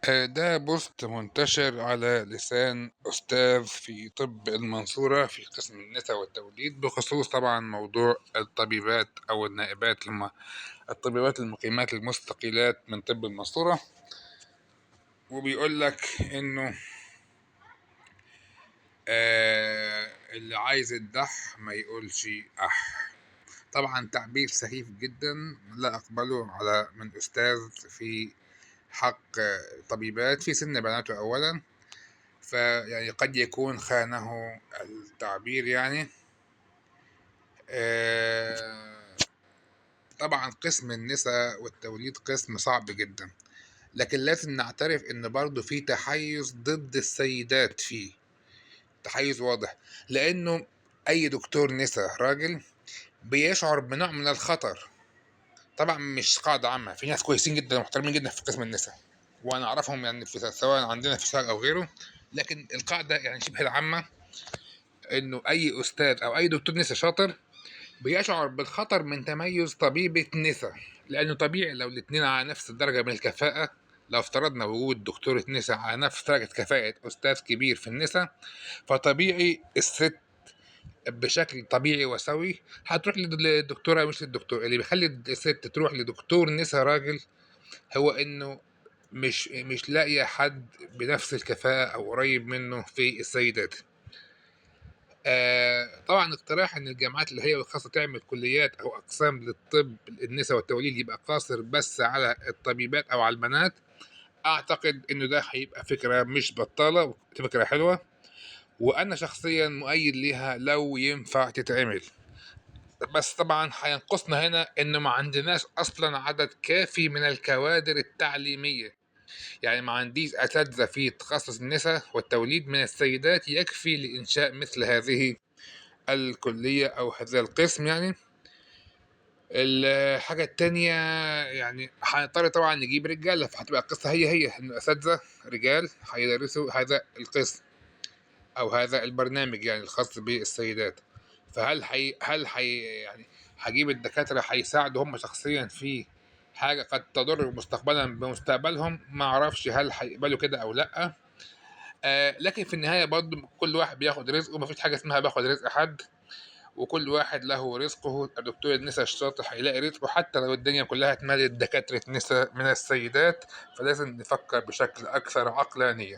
ده post منتشر على لسان أستاذ في طب المنصورة في قسم النساء والتوليد، بخصوص طبعا موضوع الطبيبات أو النائبات لما الطبيبات المقيمات المستقيلات من طب المنصورة. وبيقول لك إنه اللي عايز الدح ما يقولش أح. طبعا تعبير سخيف جدا لا أقبله على من أستاذ في حق طبيبات في سن بناته أولا، فيعني قد يكون خانه التعبير يعني. طبعا قسم النساء والتوليد قسم صعب جدا، لكن لازم نعترف ان برضو في تحيز ضد السيدات، فيه تحيز واضح، لانه اي دكتور نساء راجل بيشعر بنوع من الخطر. طبعا مش قاعدة عامة، في ناس كويسين جدا ومحترمين جدا في قسم النساء وانا اعرفهم يعني، في سواء عندنا في سوهاج او غيره، لكن القاعدة يعني شبه العامة انه اي استاذ او اي دكتور نساء شاطر بيشعر بالخطر من تميز طبيبة نساء، لانه طبيعي لو الاثنين على نفس الدرجة من الكفاءة، لو افترضنا وجود دكتورة نساء على نفس درجة كفاءة أستاذ كبير في النساء، فطبيعي الست بشكل طبيعي وسوي هتروح للدكتورة مش للدكتور. اللي بيخلي الست تروح لدكتور نساء راجل هو انه مش لاقية حد بنفس الكفاءة او قريب منه في السيدات. طبعا اقتراح ان الجامعات اللي هي الخاصة تعمل كليات او اقسام للطب النساء والتوليد يبقى قاصر بس على الطبيبات او على البنات، اعتقد انه ده هيبقى فكرة مش بطالة، فكرة حلوة، وانا شخصيا مؤيد ليها لو ينفع تتعمل. بس طبعا هينقصنا هنا انه ما عندناش اصلا عدد كافي من الكوادر التعليمية، يعني ما عنديش اساتذة في تخصص النساء والتوليد من السيدات يكفي لانشاء مثل هذه الكلية او هذا القسم. يعني الحاجة التانية يعني هنضطر طبعا نجيب رجالة، فهتبقى القصة هي هي إن أساتذة رجال هيدرسوا هذا القسم أو هذا البرنامج يعني الخاص بالسيدات. فهل حي هل حي يعني هجيب الدكاترة هيساعدوا هم شخصيا في حاجة قد تضر مستقبلا بمستقبلهم؟ ما أعرفش هل هيقبلوا كده أو لأ. لكن في النهاية برضو كل واحد بياخد رزقه، مفيش حاجة اسمها باخد رزق حد، وكل واحد له رزقه. الدكتور النساء الشاطر هيلاقي رزقه حتى لو الدنيا كلها اتملت دكاترة نساء من السيدات، فلازم نفكر بشكل أكثر عقلانية.